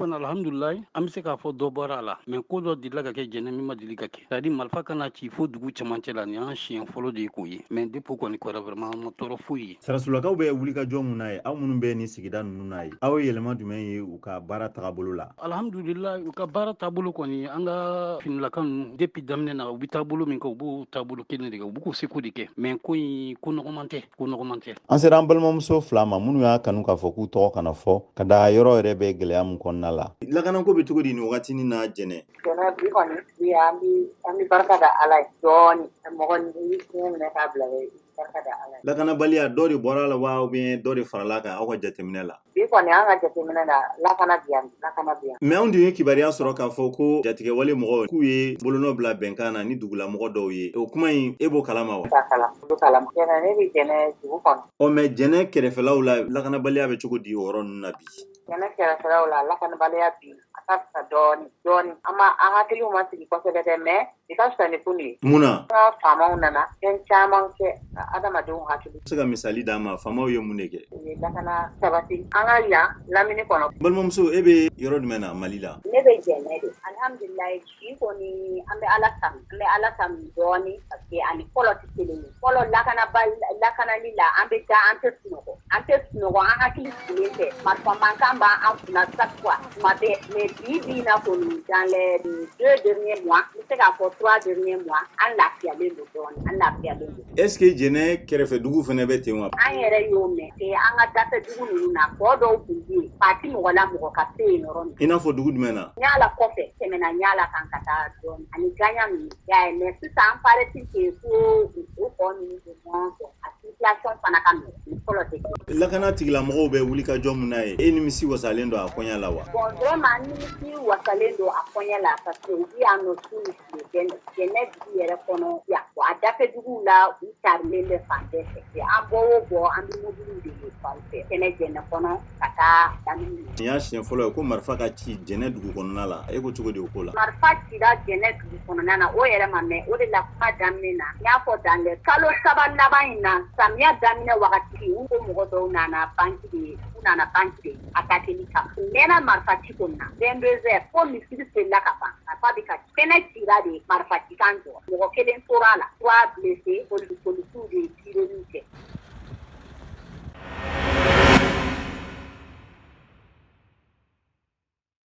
kɔni, alhamdulilayi, an bɛ se k'a fɔ dɔ bɔra a la, mais ko dɔ delila ka kɛ Jɛnɛ min ma deli ka kɛ, c'est à dire marifa kana ci fo dugu cɛmancɛ la. Nin y'an siɲɛ fɔlɔ de ye k'o ye, mais depuis kɔni kɔrɔ, vraiment, an ma tɔɔrɔ foyi ye. Sarasulakaw bɛ wulikajɔ mun n'a ye, aw minnu bɛ nin sigida ninnu n'a ye, aw ye yɛlɛma jumɛn ye u ka baara tagabolo la? Alhamdulilayi, u ka baara taabolo kɔni, an ka finilaka ninnu, depuis daminɛ na, u bɛ taabolo min kɛ, u b'o taabolo kelen de kɛ, u b'u k'u seko de kɛ, mais ko in, ko nɔgɔman tɛ, ko nɔgɔman tɛ. An sera an balimamuso fila ma minnu y'a kanu k'a fɔ k'u tɔgɔ kana fɔ ka da yɔrɔ yɛrɛ bɛ gɛlɛya min kɔnɔna la. Lakanako bɛ cogo di nin wagatinin na Jɛnɛ? Jɛnɛ bi kɔni, bi an bɛ barika da Ala ye dɔɔni. Mɔgɔ ni fiɲɛ minɛ k'a bila, i barika da Ala ye. Lakanabaliya, dɔ de bɔra a la wa, ou bien dɔ de farala kan aw ka jateminɛ la? Bi kɔni, an ka jateminɛ na, lakana bi yan, lakana bi yan. Mais anw dun ye kibaruya sɔrɔ k'a fɔ ko jatigɛwale mɔgɔw k'u ye bolonɔ bila bɛnkan na ni dugulamɔgɔ dɔw ye. O kuma in, e b'o kalama wa? T'a kalama, olu kalama. Jɛnɛ, ne bɛ Jɛnɛ dugu kɔnɔ. Ɔ, mais Jɛnɛ kɛrɛfɛlaw la, lakanabaliya bɛ cogo di o yɔrɔ ninnu na bi? Jɛnɛ kɛrɛfɛlaw la, lakanabaliya bi, a ka fisa dɔɔni dɔɔni. An ma an hakiliw ma sigi kosɛbɛ dɛ, mais bi ka fisa ni kunu ye. Mun na? An ka faamaw nana fɛn caman kɛ ka adamadenw hakili. Se ka misali d'an ma, faamaw ye mun de kɛ? U ye lakana sabati an ka yan lamini kɔnɔ. Balimamuso, e bɛ yɔrɔ jumɛn na Mali la? Ne bɛ Jɛnɛ de. Alhamdulilayi, bi kɔni, an bɛ Ala tanu, an bɛ Ala tanu dɔɔni, parce que ani fɔlɔ tɛ kelen ye. Fɔlɔ, lakanaba lakanali la, an bɛ taa, an tɛ sunɔgɔ, an tɛ sunɔgɔ, an hakili sigilen tɛ, marifa mankan b'an kunna chaque fois, tuma bɛɛ. Mais bi bi in na kɔni, dans les 2 derniers mois, n bɛ se k'a fɔ 3 derniers mois, an lafiyalen don dɔɔni, an lafiyalen don. Est ce que Jɛnɛ kɛrɛfɛ dugu fana bɛ ten wa? An yɛrɛ y'o mɛn an ka dafɛ dugu ninnu na, kɔ dɔw tun bɛ yen, fa ti mɔgɔ la, mɔgɔ ka se yen yɔrɔ min. I n'a fɔ dugu jumɛn na? Ɲala kɔfɛ, tɛmɛna Ɲala kan ka taa dɔɔni ani Gaɲa ninnu, y'a ye. Mais sisan, paraît-il que ko o kɔ ninnu bɛ ɲɔgɔn fɛ, a circulation fana ka nɔgɔn ni fɔlɔ tɛ kelen. Lakana tigilamɔgɔw bɛ wulikajɔ mun n'a ye, e nimisi wasalen don a koɲɛ la wa? Bon, vraiment, nimisi wasalen don a kɔɲɛ la, parce que u bi yan nɔ su ni tile. Jɛnɛ dugu yɛrɛ kɔnɔ yan, a dafɛ duguw la, u carilen bɛ fan bɛɛ fɛ. An bɔ o bɔ, an bɛ mobiliw de ye fan fɛ kɛnɛ Jɛnɛ kɔnɔ ka taa lamini. Nin y'a siɲɛ fɔlɔ ye ko marifa ka ci Jɛnɛ dugu kɔnɔna la. E ko cogo di o ko la? Marifa cira Jɛnɛ dugu kɔnɔna na, o yɛrɛ ma mɛn. O de la, kuma daminɛ na, n y'a fɔ, dans les kalo 3 laban in na, samiya daminɛ wagati, u ko mɔgɔ dɔw nana banque de, u nana banque de attaquer kama. U mɛnna marifa ci kɔni na 22 heures fo misiri selila ka ban, marifa bɛ ka kɛnɛ cira de, marifa cikan jɔ, mɔgɔ kelen tora a la, trois blessés. Polisi